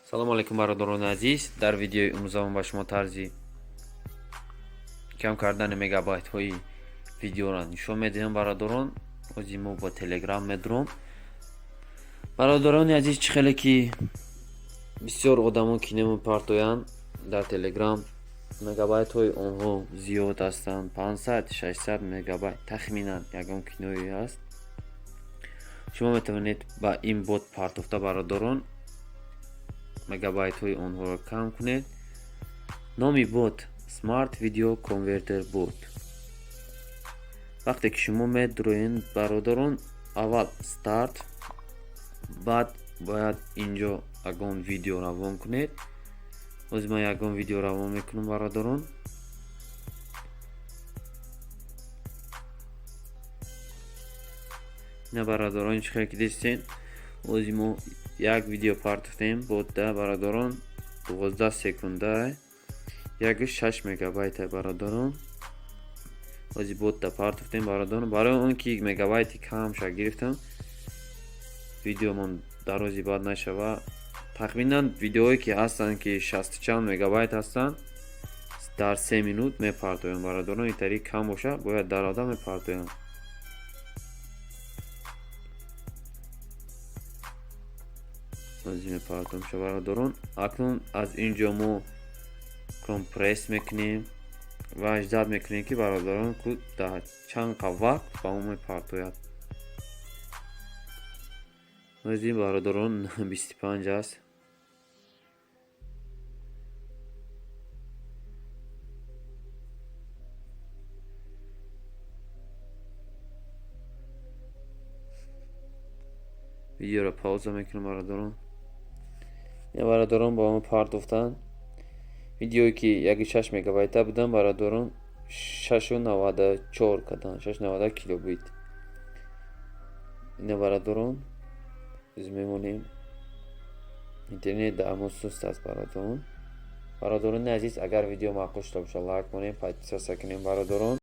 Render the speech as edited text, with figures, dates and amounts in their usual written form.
Салому алайкум, бародарони азиз. Дар видеои имрӯзамон ба шумо тарзи кам кардани мегабайтҳои видеоро нишон медиҳам, бародарон. Ҳозир мо ба Телеграм медуром, бародарони азиз. Чӣ хеле ки бисёр одамо кино мепартоянд дар Телеграм, мегабайтҳои онҳо зиёд ҳастанд, 500, 600 мегабайт тахминан ягон киное ҳаст. Шумо метавонед ба ин бот партофта, бародарон, мегабайтҳои онҳоро кам кунед. Номи бот Smart Video Converter Bot. Вақте ки шумо медуроед, бародарон, аввал старт, баъд бояд инҷо ягон видео равон кунед. Ҳозир ман ягон видео равон мекунам, бародарон. Ина, бародарон, чӣ хеле ки дидистед, ҳозир мо як видео партофтем ботда, бародарон, 12 секунда, 1,6 мегабайта, бародарон. Ҳозир ботда партофтем, бародарон. Барои он ки мегабайти камша гирифтам, видеомон дарози бад нашава. Тахминан видеое ки ҳастанд, ки шасту чанд мегабайт ҳастанд, дар 3 минут мепартоям, бародарон. Итари кам боша, бояд дарода мепартоям. Ҳозир мепартомша, бародарон. Акнун аз ин ҷо мо compress мекунем ва ждать мекунем, ки, бародарон, ку дар чанд қа вақт ба мо мепартояд. Ҳозир, бародарон, 25 аст. Видеоро пауза мекунам, бародарон. Бародарон, ба мо партофтанд видеое, ки 1,6 мегабайта будан, бародарон, 6,94 карданд, 6,90 килобит. Ина, бародарон, биз мемонем, интернет дар мо суст аст, бародарон. Бародарони азиз, агар видео маъқул шуда бошад, лайк монем, подписаться кунем, бародарон.